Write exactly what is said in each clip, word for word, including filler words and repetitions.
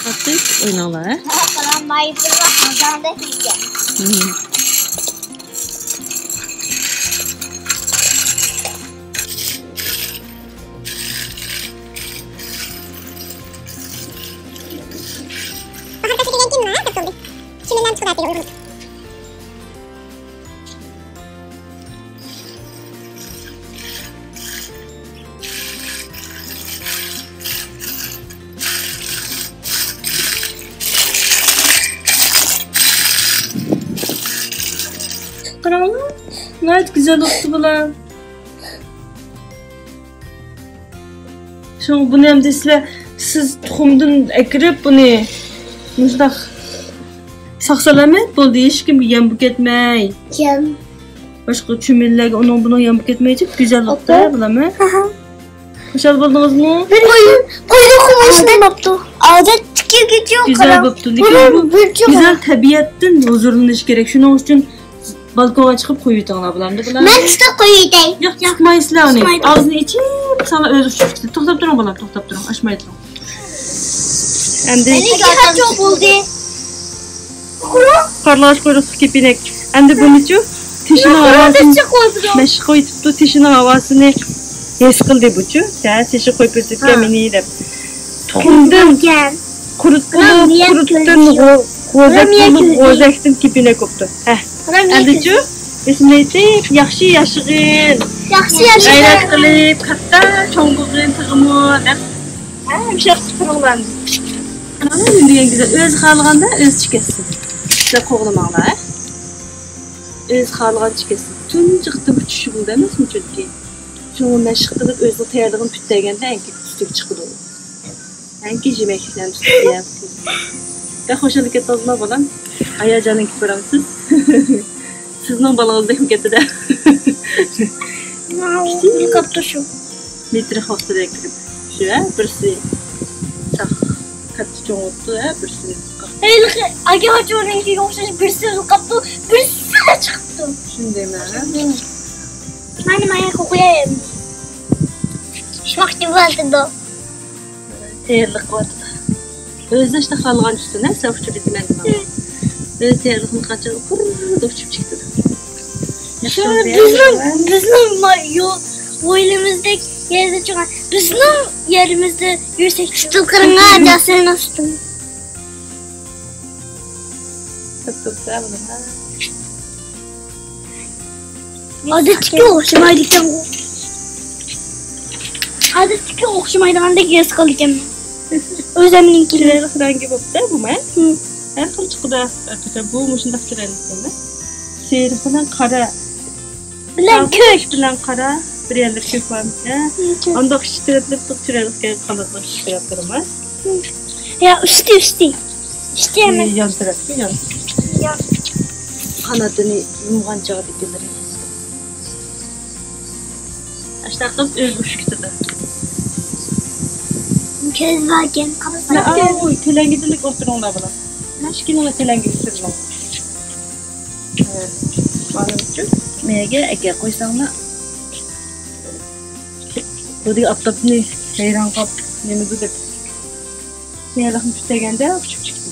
قاتتىق ئويناڭلار، ھە؟ قاراڭ، مايىپلىرى قازاندەك ئىكەن. مم. قاراڭلار، ناھايىتى گۈزەل بوپتۇ بۇلار. شۇڭا بۇنى ئەمدى سىلەر، سىز تۇخۇمدىن ئەكىرىپ بۇنى مۇشۇنداق ساقسىلارمۇ بولدى، ھېچكىمگە يەم بولۇپ كەتمەي. يەم. باشقا چۈمۈلىلەرگە ئۇنىڭ بۇنىڭ يەم بولۇپ كەتمەيچۇ، گۈزەل بوپتۇ، ئاپا. بۇلارمۇ. ھە، ھە. خۇشال بولدىڭىزمۇ؟ قوي، قوينى قويۇشنى بوپتۇ. ئادەتتىكىگىچە گۈزەل قاراڭ. بوپتۇ، لېكىن بۇ بىر چوڭ گۈزەل تەبىئەتتىن ھۇزۇرلىنىش كېرەك. شۇنىڭ ئۈچۈن بالكونغا چىقىپ قويۇۋېتىڭلار بۇلارنى، بۇلار. مەن تۇتۇپ قويۇۋېتەي. ياق، ياق، تۇتمايسىلەر ئۇنى. تۇتمايدۇ. ئاغزىنى ئېچىپ ساڭا ئۆزى ئۇچۇپ چىقتى. توختاپ تۇرۇڭ، بالام، توختاپ تۇرۇڭ. ئاچماي تۇرۇڭ. ئەمدى مېنىڭكى قاچان بولدى؟ قارلىغاچ قۇيرۇقلۇق كېپىنەك. ئەمدى بۇنىچۇ؟ تېشىنىڭ ھاۋاسىنى، مەشىققە ئۆتۈپتۇ، تېشىنىڭ ھاۋاسىنى ھېس قىلدى بۇچۇ. ھە، تېشى قويۇپ بېرىپتىكەن مېنى دەپ. تۇخۇمدىن قۇرت بولۇپ، قۇرتتىن غو-، غوزەك بولۇپ، غوزەكتىن كېپىنەك بوپتۇ. ھە. ئەمدىچۇ؟ ئېسىمنى ئېيتىپ، ياخشى ياشىغىن. ياخشى ياشىغىن. غەيرەت قىلىپ، كاتتا چوڭ بولغىن تېخىمۇ دەپ. ھە، ھەمىشە ياخشى تۇرۇڭلار. ئەمدى دېگەن گۈزەل، ئۆزى خالىغاندا ئۆزىچە كەتسۇن. سىلەر قوغلىماڭلار، ھە؟ ئۆزى خالىغانچە كەتسۇن. تۇنجى قېتىم ئۇچۇشى بولدى ئەمەسمۇ چۈنكى. شۇڭا مەشىق قىلىپ ئۆزىنىڭ تەييارلىقىنى پۈتتۈرگەندە ئەنكى ئۈستىگە چىقىدۇ. ئەنكى يېمەكلىكلەرنى تۇتۇپ يەپ. بەك خۇشال كەتتىڭىزما بالام؟ ھاياجاننىڭ كىپىرىڭسىز. سىزنىڭ بالىڭىزدەك كەتتى-دە. ماۋۇ، كىچىك. بىر قاپتۇ شۇ. مېتىرىخ ۋاقتىدا كىرىپ. شۇ، ھە، بىرسى ساق كاتتا چوڭ بوپتۇ، ھە، بىرسى. ھېلىقى ئاكا ئاچۇرنىڭكىگە ئوخشاش، بىرسى قاپتۇ، بىرسى چىقىپتۇ. شۇندايمۇ؟ مانا، مانا قويايلى. پىشماقچى بولۇۋاتىدۇ. تەييارلىق قىلىۋاتىدۇ. ئۆزى ئاشتا خالىغان ئۈستىنە سەن ئۇچۇرۇۋېتىمەن دېمەڭ. ھە. ئۆزى تەييارلىقىنى قىلغانچە قۇررىدە ئۇچۇپ چىكتىدۇ. شۇ بىزنىڭ، بىزنىڭ ما-، يو-، ھويلىمىزدەك يەردە چىققان، بىزنىڭ يېرىمىزدە يۈرسەك. ئۈستىگە قاراڭ، جاسىرنىڭ ئۈستىگە. ئادەتتىكىگە ئوخشىمايدىكەنغۇ. ئادەتتىكىگە ئوخشىمايدىغاندەك ھېس قىلىدىكەنمەن. ئۆزۈمنىڭكىنى. چىرايلىق رەڭگى بوپتۇ بۇمۇ. ھە؟ ھەر خىل چىقىدۇ. ھەقىقەتەن بۇ مۇشۇنداق چىرايلىق بولدى. سېرىق بىلەن قارا. بىلەن كۆك. بىلەن قارا، بىر يەرلىرى كۆك بارمىكەن؟ ھە، كۆك. ئانداق ئىككى تەرەپلىپ چىرايلىق ئىكەن، قاناتلار ئىككى تەرەپلىرىمۇ. ھە. يا، ئۈستى، ئۈستى. ئۈستى ئەمەس. يان تەرەپكە، يان. يان. قانىتىنى يۇمغان چاغدىكىلىرى. ئاشۇنداق قىلىپ ئۆزى ئۇچۇپ كېتىدۇ. كۆز باركەن، قاپسا. ئاۋۇ، كۆلەڭگىدىلىك ئولتۇرۇڭلار، بالام. مانا ئىككىنىڭ كۆلەڭگىدە سىزنىڭ. مانا ئۈچۈن مەيگە ئەكەپ قويساڭلار. بۇ دېگەن ئاپتاپنى ھەيران قاپ نېمىدۇ دەپ. سېرىقنى پۈتتۈرگەندە ئۇچۇپ چىقتى.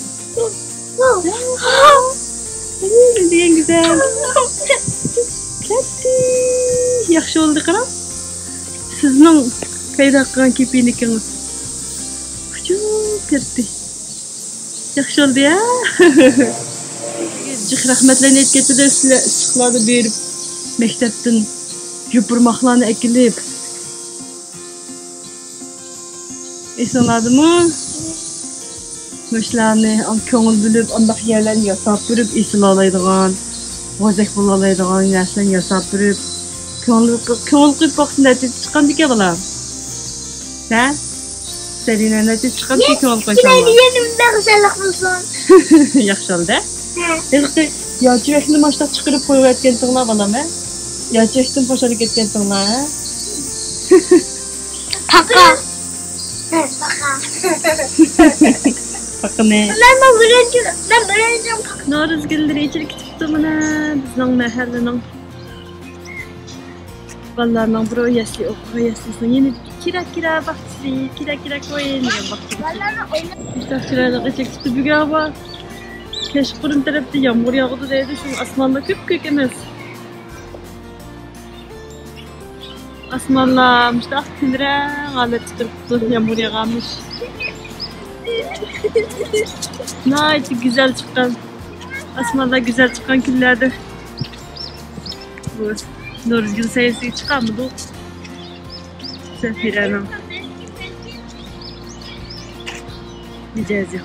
دېگەن گۈزەل. كەتتى. ياخشى بولدى، قاراڭ. سىزنىڭ پەيدا قىلغان كېپىنىكىڭىز ئۇچۇپ كەتتى. ياخشى بولدى ھە. جىق رەھمەتلەرنى ئېيتىپ كېتىدۇ، سىلەر ئىسسىقلاردا بېرىپ مەكتەپتىن يوپۇرماقلارنى ئەكېلىپ. ئېسىڭلاردىمۇ؟ مۇشۇلارنى كۆڭۈل بۆلۈپ، ئانداق يەرلەرنى ياساپ بېرىپ، ئېسىلالايدىغان، بوزەك بولالايدىغان نەرسىلەرنى ياساپ بېرىپ، كۆڭۈل، كۆڭۈل قويۇپ باقسا نەتىجە چىققاندىكەن بالام. ھە؟ سەرىنە نەتىجە چىققاندىكەن كۆڭۈل قويساڭلار. يەنە مۇنداق خۇشاللىق بولسۇن. ياخشى بولدى. ھە. ھېلىقى ياچىۋەكنى ماشۇنداق چىقىرىپ قويۇۋەتكەنتىڭلار بالام، ھە؟ ياچىۋەكتىن خۇشال كەتكەنتىڭلار، ھە؟ پاقا. ھە، پاقا. پاقىنى. مەن بۇ بىرىنچى، مەن بىرىنچى پاقا. نورۇز گۈللىرى ئېچىلىپ كېتىپتۇ مانا. بىزنىڭ مەھەللىنىڭ بالىلارنىڭ بىر يەسلى ئوقۇغان يەسلىسىنىڭ يېنىدىكى كىرا كىرا باغچىسى، كىرا كىرا كويىن دېگەن باغچىسى. مۇشۇنداق چىرايلىق ئېچەك چىقتى بۈگۈن ھاۋا. كەچقۇرۇن تەرەپتە يامغۇر ياغىدۇ دەيدۇ، شۇڭا ئاسماندا كۆپكۆك ئەمەس. ئاسمانلار مۇشۇنداق تۈنرەڭ ھالەتتە تۇرۇپتۇ، يامغۇر ياغارمىش. ناھايىتى گۈزەل چىققان، ئاسمانلار گۈزەل چىققان كۈنلەردە بۇ نورۇزگۈل سەيلىسىگە چىقالمىدۇق. سەفىرەنىڭ مىجەزى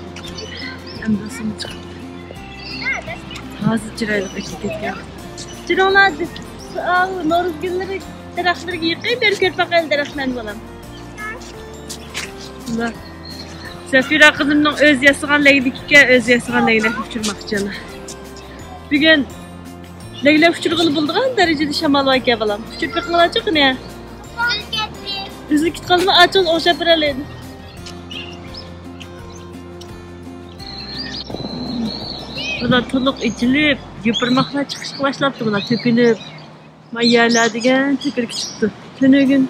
ئەمدى سىمى چىقىپتۇ. ھازىر چىرايلىق ئېچىلىپ كەتكەن. چىرىڭلار، ئاۋۇ نورۇز گۈللىرى دەرەخلىرىگە يېقىن بېرىپ كۆرۈپ باقايلى، دەرەخلەرنى بالام. زەفىرە قىزىمنىڭ ئۆزى ياسىغان لەگلىكى ئىكەن، ئۆزى ياسىغان لەگلەكنى ئۇچۇرماقچى ئانا. بۈگۈن لەگلەك ئۇچۇرغىلى بولىدىغان دەرىجىدە شامال باركەن بالام. ئۇچۇرۇپ بېقىڭلارچۇ قېنى. ئۈزۈلۈپ كېتىپ قالدىمۇ؟ ئاچۇڭ ئوخشاپ بېرەلەيدۇ. بۇلار تولۇق ئېچىلىپ، يوپۇرماقلار چىقىشقا باشلاپتۇ، بۇلار تۆكۈلۈپ. ما يەرلەر دېگەن تۆكۈلۈپ چىقىپتۇ. تۈنۈگۈن،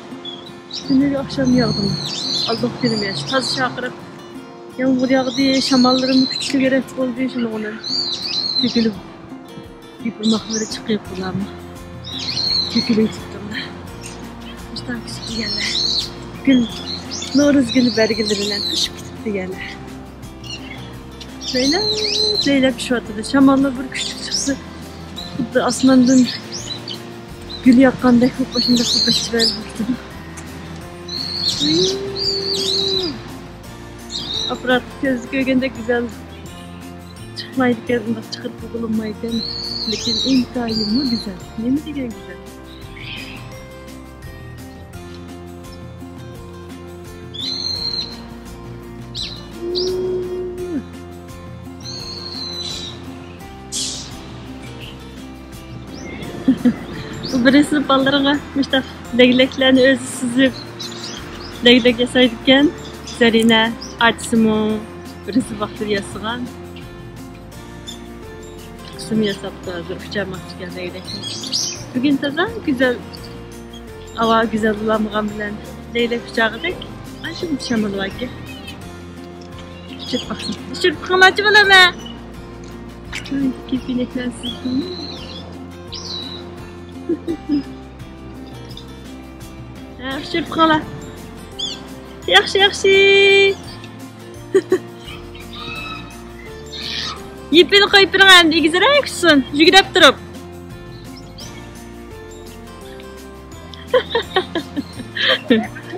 تۈنۈگۈن ئاخشام ياغدىمۇ؟ ئالدىنقى كۈنىمۇ ياغدى. تازا چاقىرىق. يامغۇر ياغدى، شاماللىرىمۇ كۈچلۈكرەك بولدى، شۇنىڭ بىلەن تۆكۈلۈپ، يوپۇرماقلىرى چىقىپ بۇلارمۇ تۆكۈلۈۋېتىپتۇ. مۇشۇنداق كىچىك دېگەنلەر. گۈل، نورۇز گۈلى بەرگىلىرى بىلەن توشۇپ كېتىپتۇ دېگەنلەر. لەيلەپ، لەيلەپ چۈشۈۋاتىدۇ. شاماللار بىر كۈچلۈك چىقسا، خۇددى ئاسماندىن گۈل ياغقاندەك بولۇپ، شۇنداق بولۇپ چىرايلىق بولۇپ كېتىدۇ. ئاپپارات كۆزگە كۆرگەندەك گۈزەل چىقمايدىكەن، ئۇنداق چىقىرىپ بولۇنمايدىكەن. لېكىن ئىنتايىنمۇ گۈزەل. نېمە دېگەن گۈزەل. بۇ بىرسى بالىلىرىغا مۇشۇنداق لەگلەكلەرنى ئۆزى سىزىپ، لەگلەك ياسايدىكەن. زەرىنە ئاچىسىمۇ بىرسى ۋاقتىدا ياسىغان. قىسىم ياساپتۇ، ھازىر ئۇچارماقچىكەن لەگلەكنى. بۈگۈن تازا گۈزەل، ھاۋا گۈزەل بولالمىغان بىلەن لەگلەك ئۇچارغۇدەك ئاشۇ شامال باركەن. ئۇچۇرۇپ باقسۇن. ئۇچۇرۇپ بېقىڭلارچۇ بالام ھە. كېپىنەكلەر سىزدىن. ھە، ئۇچۇرۇپ بېقىڭلار. ياخشى، ياخشى. يىپىنى قويۇپ بېرىڭ ئەمدى، ئېگىزرەك ئۇچسۇن، يۈگرەپ تۇرۇپ.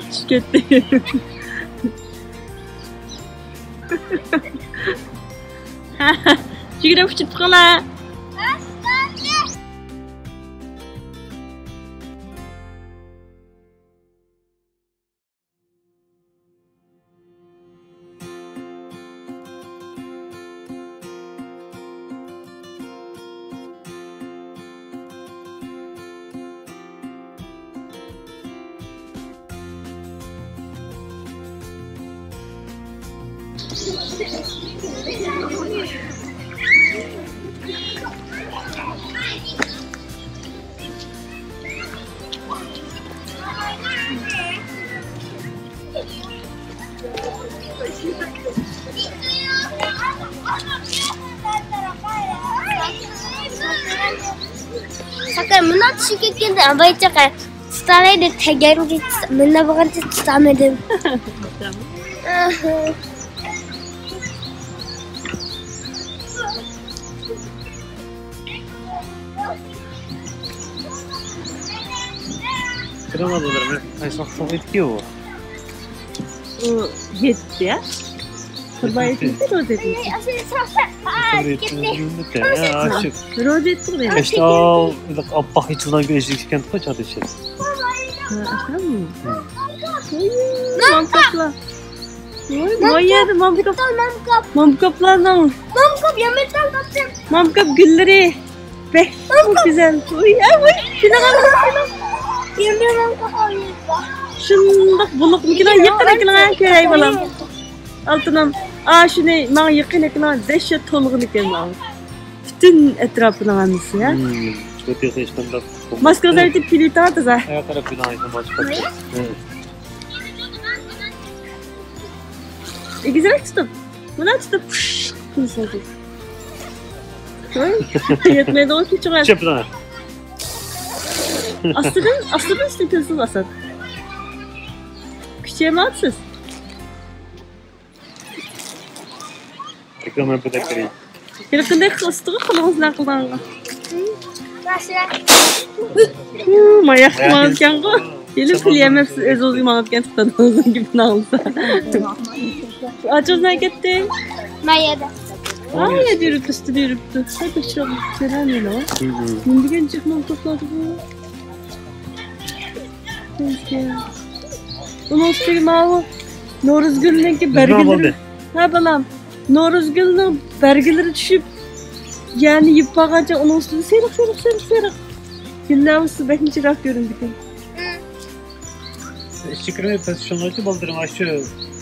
چۈشۈپ كەتتى. يۈگرەپ ئۇچۇپ چىقىڭلار. ساقاي مۇنداق چۈشۈپ كەتكەندە ئابايچاقا تۇتالايدۇ، تەگەنگە مۇنداق بولغانچە تۇتالمىدىم. كىرىڭلار بالىلار، مەن قايسى ۋاقىت سوغۇيدىكى ئۇ؟ ئۇ يەتتە. قۇربان ھېيتمىكى، روزا ھېيتمىكى؟ روزا ھېيتمىكى. ئاشۇ. روزا ھېيتمىكى. ئەشتاۋ، ئاپئاق يېچىلغان كۈن ئېچىلىدىكەنتىغۇ چادىر ئىچىدە. ھە، ئاشۇنداقمۇ؟ ۋوي، مامكاپلار. ۋوي، ما يەردە مامكاپ. مامكاپ. مامكاپلارنىڭ. مامكاپ، يا مېتال تاپتىم. مامكاپ گۈللىرى. بەك گۈزەل. ۋوي، ئە، ۋوي، شۇنداق. يا مېتال تاپتىم. شۇنداق بولۇپمىكىن، يېقىن ئەكىلىڭ، كۆرەي بالام. ئالتىنىم، ئا، شۇنى ماڭا يېقىن ئەكىلىڭ، دەھشەت تولغىنىكەن ماڭا. پۈتۈن ئەتراپىنىڭ ھەممىسى، ھە؟ ماسكىڭىزنى ئېلىپ پىلىتىڭ تازا. ھەر تەرەپىنىڭ ھەممىسى. ئېگىزرەك تۇتۇپ، مۇنداق تۇتۇپ، پۇش قىلسىڭىز. ھوي، يەتمەيدىغۇ كۈچىڭىز. چېپىڭ. ئاستىدىن، ئاستىدىن ئۈستىگە كىرسىڭىز ئاسان. كۈچەيمەپسىز. ئەكرەم، مەن بىر دەپ بېرەي. ھېلىقىدەك قىلسىتىغۇ قولىڭىز بىلەن قىلغانغا. ماياق ماڭىدىكەنغۇ. ھېلى پۇل يەمەپسىز، ئۆز-ئۆزىگە ماڭىدىكەن، تۇتادىڭىزنىڭ گېپىنى ئاڭلىسا. ئاچىڭىز نەگە كەتتى؟ مايەدە. ھا، يەردە يۈرۈپتۇ، ئۈستىدە يۈرۈپتۇ. ھەي، تەكشۈرۈپ كۆرەلمەيدۇ. نېمە دېگەن جىق مال توپلايدىغۇ. ئۇنىڭ ئۈستىگە ماۋۇ نورۇزگۈلنىڭكى بەرگىلىرى. ھە، بالام. نورۇزگۈلنىڭ بەرگىلىرى چۈشۈپ، يەرنى يېپىپ قالغانچە ئۇنىڭ ئۈستىدە سېرىق، سېرىق، سېرىق، سېرىق. گۈللەر ئۈستى بەك يىراق كۆرۈندىكەن. ئىچى كىرمەي پەس شۇڭلاشچە بالدۇرۇڭ ئاشۇ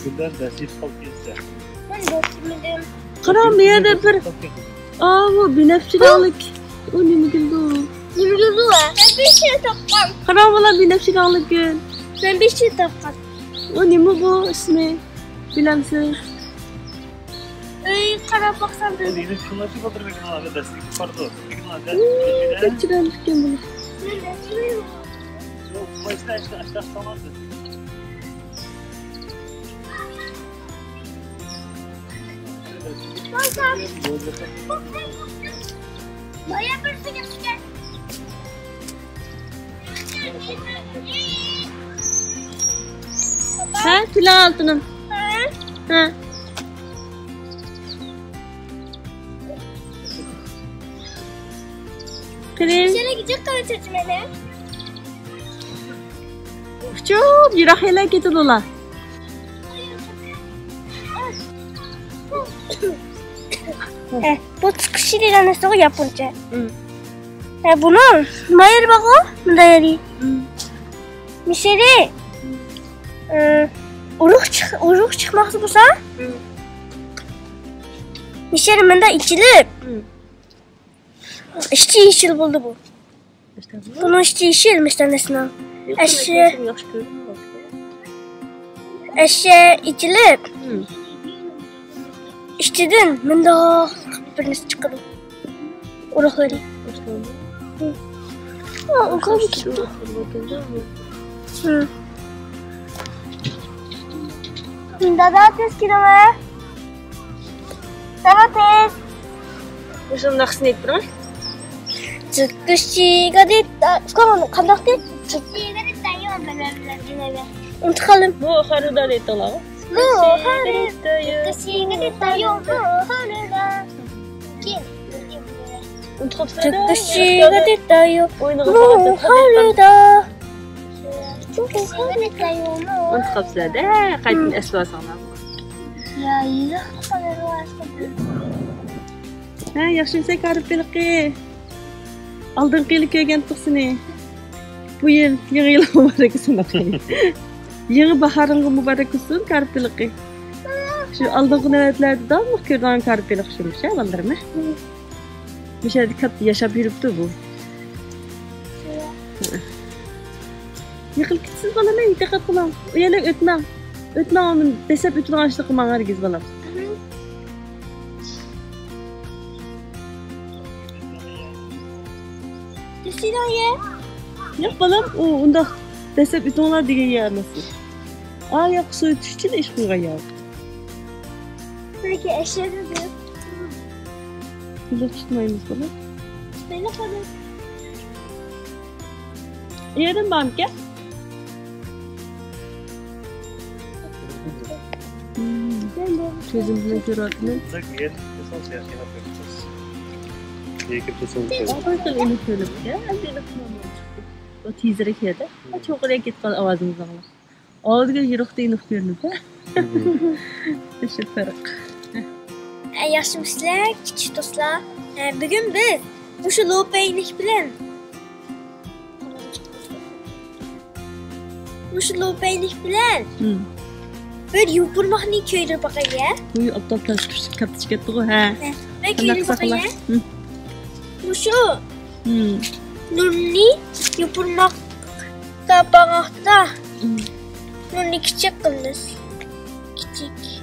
گۈللەر دەس يېتىپ قالىدۇ. مەن دوستۇمدىن. قاراڭ، بۇ يەردە بىر، ئا، بۇ بىنەپشە رەڭلىك. ئۇ نېمە گۈلدۇ؟ نېمە گۈلدۇ ئۇ؟ مەن بىر شەي تاپقان. قاراڭ، بالام، بىنەپشە رەڭلىك گۈل. مەن بىر شەي تاپقان. ئۇ نېمە بۇ ئىسمى؟ بىلەمسىز؟ ئۆي قاراپ باقسام بىلىمەن. ئىي، بەك چىرايلىق ئىكەن بۇ. ھە، تىلە ئالتۇنۇم. ھە؟ ھە. قېنى؟ ئۇچۇپ يىراق يەرلەرگە كېتىدۇ ئۇلار. ھە، بۇ چىقىشى دېگەن نەرسىغۇ ياپونچە. ھە، بۇنىڭ نېمە يېرى بارغۇ؟ مۇنداق يېرى. مىشەرى، ئۇرۇق چىق-، ئۇرۇق چىقماقچى بولسا، مىشەرى مۇنداق ئېچىلىپ، ئىچى يېشىل بولدى بۇ. بۇنىڭ ئىچى يېشىل، مۇشۇنداق نەرسىنىڭ. ئەششە، ئەششە ئېچىلىپ، ئىچىدىن مۇنداق بىر نەرسە چىقىدۇ. ئۇرۇقلىرى. دادا، تېز كېلىڭە. دادا، تېز. مۇشۇنىڭ ناخشىسىنى ئېيتىپ بېرىڭ. جىققىشىگا دېتا. ئۇكام، قانداقتى؟ ئۇنتۇپ قالدىم. مۇ خارۇدا دېتىڭلار. مۇ خارۇدا. جىققىشىگا دېتا. كېيىن. ئۇنتۇپ قاپسىلەر-دە. ئۇنتۇپ قاپسىلەر-دە، قايتىدىن ئەسلىۋالساڭلار. ھە، ياخشىمۇسەن، كارىپ بېلىقى؟ ئالدىنقى يىلى كۆرگەنتۇق سېنى. بۇ يىل يېڭى يىلغا مۇبارەك بولسۇن. يېڭى باھارىڭغا مۇبارەك بولسۇن، كارىپ بېلىقى. شۇ ئالدىنقى نۆۋەتلەردە داۋاملىق كۆرىدىغان كارىپ بېلىق شۇمۇش، ھە، بالىلىرىم؟ مۇشۇ يەردە كاتتا ياشاپ يۈرۈپتۇ بۇ. يېقىلىپ كېتىسىز، بالام، ھەي، دىققەت قىلىڭ. ئۇ يەرلەرگە ئۆتمەڭ. ئۆتمەڭ، ئۇنى دەسسەپ ئۆتىدىغان ئىشلىققا ماڭ ھەرگىز، بالام. ياق، بالام، ئۇ ئۇنداق دەسسەپ ئۆتۈڭلار دېگەن يەر ئەمەس. ئا، ياق، سۇ ئۆتۈش ئۈچۈن ئېچىپ قويغان يەر. بەلكى ئەشەدە دەپ. بىز تۇتمايمىز بۇنى. بەلكى. ئۇ يەردىن بارمىكەن؟ كۆزۈم بىلەن كۆرۈۋاتىمەن. ئاپاي خېلى ئېنىق كۆرۈنۈپتۇ. ئەمدى ئېنىق چىقتى. ئۇ تېزرەك يەردە. چوقۇرەك كېتىپ قالدى ئاۋازىمىز ئاڭلاپ. ئالدىغا يىراقتا ئېنىق كۆرۈنۈپ، ھە؟ شۇ پەرق. ئە، ياخشىمۇسىلەر، كىچىك دوستلار؟ ئە، بۈگۈن بىز مۇشۇ لوپەينىك بىلەن، مۇشۇ لوپەينىك بىلەن بىر يوپۇرماقنى كۆيدۈرۈپ باقايلى، ھە؟ ئۇي، ئاپتاپ تاشقى كۈچلۈك كاتتىچە كەتتىغۇ، ھە؟ ھە، مەن كۆيدۈرۈپ باقايلى. مۇشۇ نۇرنى يوپۇرماققا باغلاقتا، نۇرنى كىچىك قىلىمىز. كىچىك.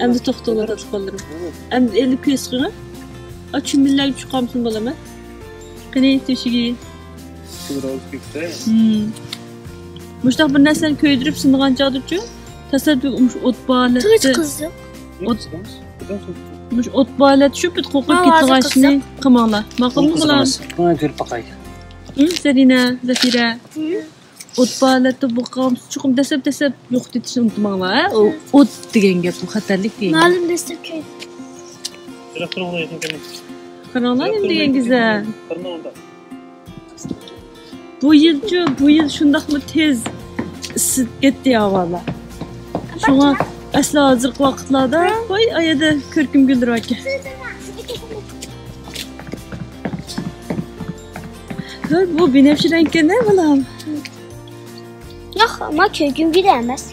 ئەمدى توختىۋاتىدۇ بالىلىرىم. ئەمدى ئېلىپ كۆز قىلىڭ. ئا، چۈمۈللەپ چىقامسىن بالام، ھە؟ قېنى تۆشۈكى. مۇشۇنداق بىر نەرسىنى كۆيدۈرۈپ سۇنغان چاغدىچۇ، تەسەددۇ مۇشۇ ئوت بار ھالەتتە. تۇرۇچ قىزىق. ئوت، مۇشۇ ئوت بار ھالەتتە شۇ بىر قوقۇپ كېتىدىغان ئىشنى قىلماڭلار. ماقۇلمۇ بالام؟ كۆرۈپ باقاي. ھە، زەرىنە، زەفىرە. ئوت بار ھالەتتە بولغان چوقۇم دەسلەپ، دەسلەپ يوقىتىشنى ئۇنتۇماڭلار، ھە؟ ئۇ ئوت دېگەن گەپ، ئۇ خەتەرلىك دېگەن گەپ. مەلۇم دەسلەپ كۆيدى. قاراڭلار نېمە دېگەن گۈزەل. بۇ يىلچۇ، بۇ يىل شۇنداقمۇ تېز ئىسسىپ كەتتى ھاۋالار. شۇڭا ئەسلى ھازىرقى ۋاقىتلاردا، ۋاي، ئايەدە كۆركۈم گۈللىرى باركەن. ھە، بۇ بىنەپشە رەڭكەن ھە، بالام؟ ياق، ما كۆركۈم گۈلى ئەمەس.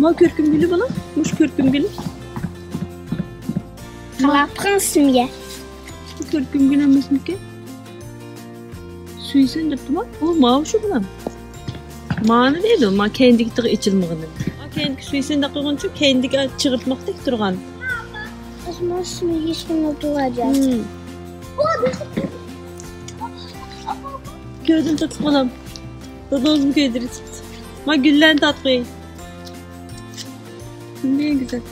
ما كۆركۈم گۈلى، بالام؟ مۇشۇ كۆركۈم گۈلى. قالاپقان سۈمگە. بۇ كۆركۈم گۈلى ئەمەسمىكەن؟ سۈيسەن دەپتۇما؟ ئۇ ماۋۇ شۇ، بالام. مانى دەيدۇ، ما كەينىدىكى تېخى ئېچىلمىغىنى. ما كەينىدىكى سۈيسەن دەپ قويغىنىچۇ، كەينىدىكى چىغىرتماقتەك تۇرغان. كۆردۈم تۇتۇپ، بالام. دادىڭىزمۇ كۆيدۈرۈپ. ما گۈللەرنى تارتقىن. نېمە گۈزەل.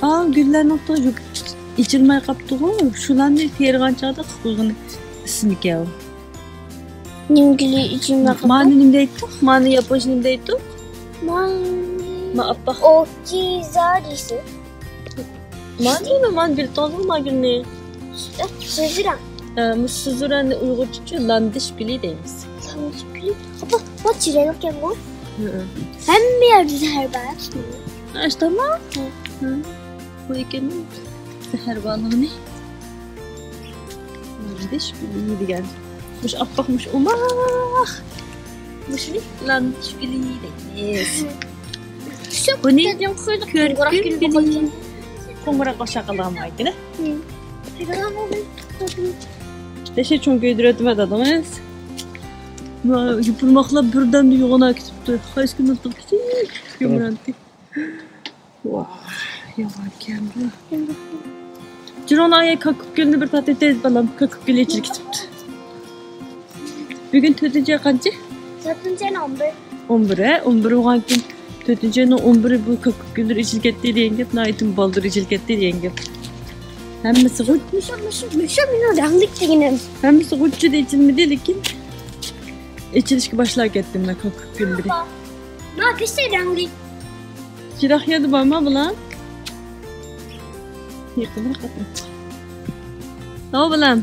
ئا، گۈللەرنىڭ تۇ-، ئېچىلماي قاپتىغۇ. شۇلارنى تېرىغان چاغدا قىلىپ قويغىنى ئىسمىكەن ئۇ. نېمە گۈلى ئېچىلماي قاپتۇ؟ مانى نېمە دەيتتۇق؟ مانى ياپونچە نېمە دەيتتۇق؟ مانى. ما ئاپپاق. ئوكىزا دېسە. مانى دېمە، مانى بىلىپ تۇرغانسىز ما گۈلنى. سۈزۈرەڭ. ئە، مۇشۇ سۈزۈرەڭنى ئۇيغۇرچىچە لاندىش گۈلى دەيمىز. لاندىش گۈلى. ئاپا، بۇ چىرايلىقكەنغۇ. ھە. ھەممە يەردە زەھەر بار. ئاشتاما؟ ھە. ھە. بۇ ئىكەن زەھەر بارلىقىنى. لاندىش گۈلى دېگەن. مۇشۇ ئاپئاق، مۇشۇ ئوماق. مۇشۇنى لاندىش گۈلى دەيمىز. بۇنى كۆركۈم گۈلى. قوڭغۇراق ئوخشاپ قالغان بار ئىكەن. تېخى چوڭ كۆيدۈرۈۋېتىمەن دادىڭىز. يوپۇرماقلار بىردەمدە يوغىناپ كېتىپتۇ. قايسى كۈنى كىچىك يۇمرانتى. ۋاھ، يامان ئىكەن بۇ. جۇرۇڭ ئايا، كاككۇك گۈلنى بىر تارتىۋېتىڭ بالام، كاككۇك گۈلى ئېچىلىپ كېتىپتۇ. بۈگۈن تۆتىنچى ئاي قانچە؟ تۆتىنچى ئاينىڭ ئون بىرى. ئون بىرى، ھە؟ ئون بىرى بولغانكىن، تۆتىنچى ئاينىڭ ئون بىرى بۇ كاككۇك گۈللىرى ئېچىلىپ كەتتى دېگەن گەپ، ناھايىتى بالدۇر ئېچىلىپ كەتتى دېگەن گەپ. ھەممىسى غۇچ. مۇشۇ، مۇشۇ، مۇشۇ مېنىڭ رەڭلىك دېگىنىم. ھەممىسى غۇچچىدە ئېچىلمىدى، لېكىن ئېچىلىشكە باشلاپ كەتتى مانا كاككۇك گۈللىرى. مانا بىرسى رەڭلىك. يىراق يەردە بارما بۇلار؟ يېقىنراق ئاتماقچى. ھاۋا بىلەن.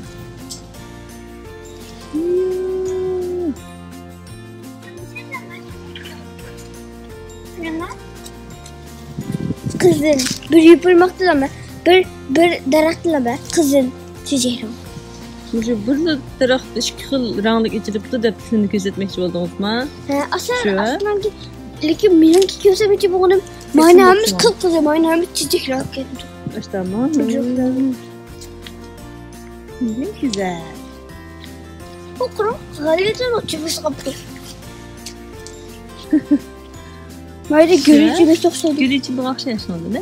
قىزىل. بىر يوپۇرماقتىلا بار. بىر، بىر دەرەختىلا بار. قىزىل. چېچەكلىرى. مۇشۇ بىرلا دەرەختە ئىككى خىل رەڭلىك ئېچىلىپتۇ دەپ سىزنى كۆرسەتمەكچى بولدىڭىزما؟ ھە، ئاسان، شۇ، ھە؟ ئاسمانكى، لېكىن مېنىڭكى كۆرسەتمەكچى بولغىنىم، مانا ھەممىسى قىپقىزىل، مانا ھەممىسى چېچەكلەپ كەتتى. ئاشتاما. نېمە گۈزەل. بۇ قۇرۇق غەلۋەتلەر ئوچۇمىز قاپتۇ. مايدا گۈلى ئىچىگە ئوخشايدۇ. گۈلى ئىچىدىغان ئوخشايسىڭىز، نە؟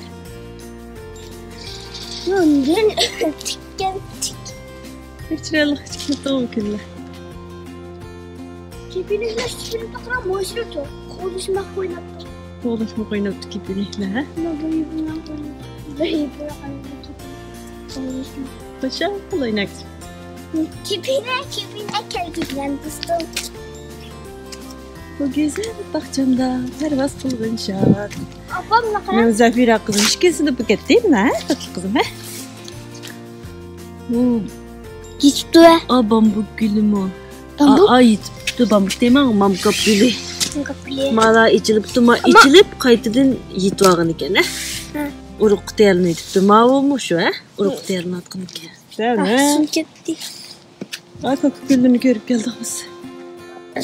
يوق، مەن تىككەن تىك. بەك چىرايلىق تىكىلىپتۇ بۇ كۈنلەر. كېپىنەكلەر تىكىلىپتۇ، قارا، مويسىلىپتۇ. قوغلىشماق ئويناپتۇ. قوغلاشماق ئويناپتۇ كېپىنەكلەر، ھە؟ مانا بۇ يىپىنى قويۇپ، بۇ يىپىنى قويۇپ، قوغلىشماق. باشا قىلاينەك. كېپىنەك، كېپىنەك كەلگەن دوستۇم. بۇ گۈزەل باغچامدا پەرۋاز قىلغىن شاد. ئاپام ناقا. مەن زەفىرە قىزىم ئىككىنچىسىنى بۇ كەتتى، مانا، تاتلىق قىزىم، ھە؟ بۇ يېتىپتۇ، ھە؟ ئا، بامبۇك گۈلىمۇ. بامبۇك؟ ئا، ئا، يېتىپتۇ، بامبۇك دەيمەن، مامكاپ گۈلى. مامكاپ گۈلى. مالا ئېچىلىپتۇ، ما، ئېچىلىپ، قايتىدىن يېتىۋالغان ئىكەن، ھە؟ ھە. ئۇرۇققا تەييارلىنىۋېتىپتۇ. ماۋۇمۇ شۇ، ھە؟ ئۇرۇققا تەييارلىنىۋاتقان ئىكەن. سەن، ھە؟ كەتتى. ئاي، كاكا گۈللىرىنى كۆرۈپ كەلدۇق بىز.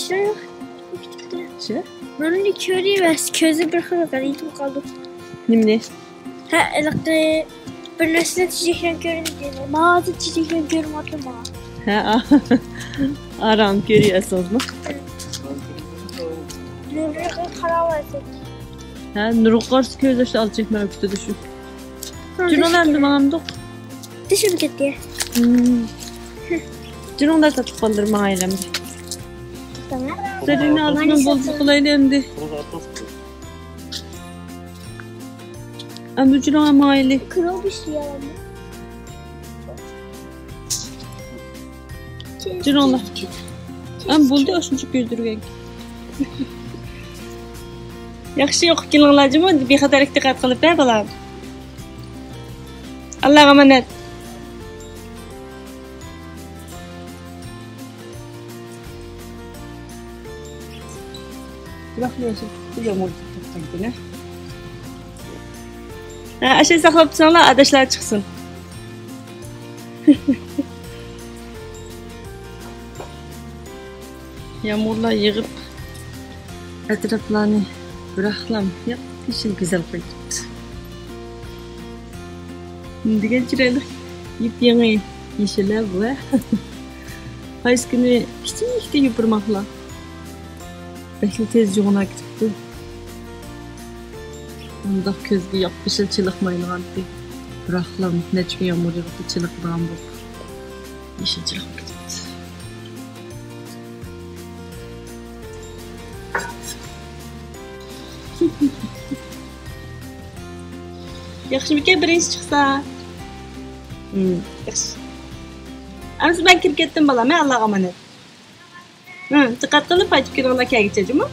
شۇ. شۇ. بۇنى كۆرۈۋەرسە، كۆزى بىر خىل غەلىتە بولۇپ قالدى. نېمىنى؟ ھە، ھېلىقى بىر نەرسىنى چېچەكلەرنى كۆرۈندى دېدى. مانا ھازىر چېچەكلەرنى كۆرۈنۈۋاتىدۇ ماڭا. ھە، ئارام كۆرۈۋەرسىڭىزمۇ؟ نۇرغا قاراۋاتىدۇ. ھە، نۇرغا قارىسا كۆز ياشلىرى ئالچاكماي كېتىدۇ شۇ. جۇنۇڭ ئەمدى ماڭامدۇق؟ دېشىم كەتتى. جۇنۇڭدا تاتلىق بالىلىرىم ماڭايلى ئەمدى. سەرىنى ئالدىنى بولدى قىلايلى ئەمدى. ئەمدى جۇنۇڭ ماڭايلى. جۇنۇڭلار. ئەم بولدى ئاشۇنچە كۆيدۈرگەن. ياخشى ئوقۇپ كېلىڭلار جۇمۇ، بىخەتەرلىك دىققەت قىلىپ ھە بالام. ئاللاغا ئامانەت. ھە، ئاشۇ ساقلاپ تۇرساڭلار، ئاداشلار چىقسۇن. يامغۇرلار يېغىپ، ئەتراپلارنى بىراقلام ياپيېشىل گۈزەل قىلىپتۇ. نېمىدېگەن چىرايلىق يېپيېڭى يېشىل ھە بۇ ھە. قايسى كۈنى كىچىككىنە يوپۇرماقلار. بەكلا تېز يوغىناپ كېتىپتۇ. ئۇنداق كۆزگە ياپيېشىل چېلىقمايدىغانتى. بىراقلا نەچچە كۈن يامغۇر يېغىپتۇ، چېلىقىدىغان بولۇپ. يېشىل چېلىقىپ كېتىپتۇ. ياخشىمىكەن بىرىنچى چىقسا؟ ياخشى. ئەمىسە مەن كىرىپ كەتتىم بالام، ھە، ئاللاغا ئامانەت. ھە، دىققەت قىلىپ قايتىپ كېلىڭلار كەلگۈچە جۇمۇ.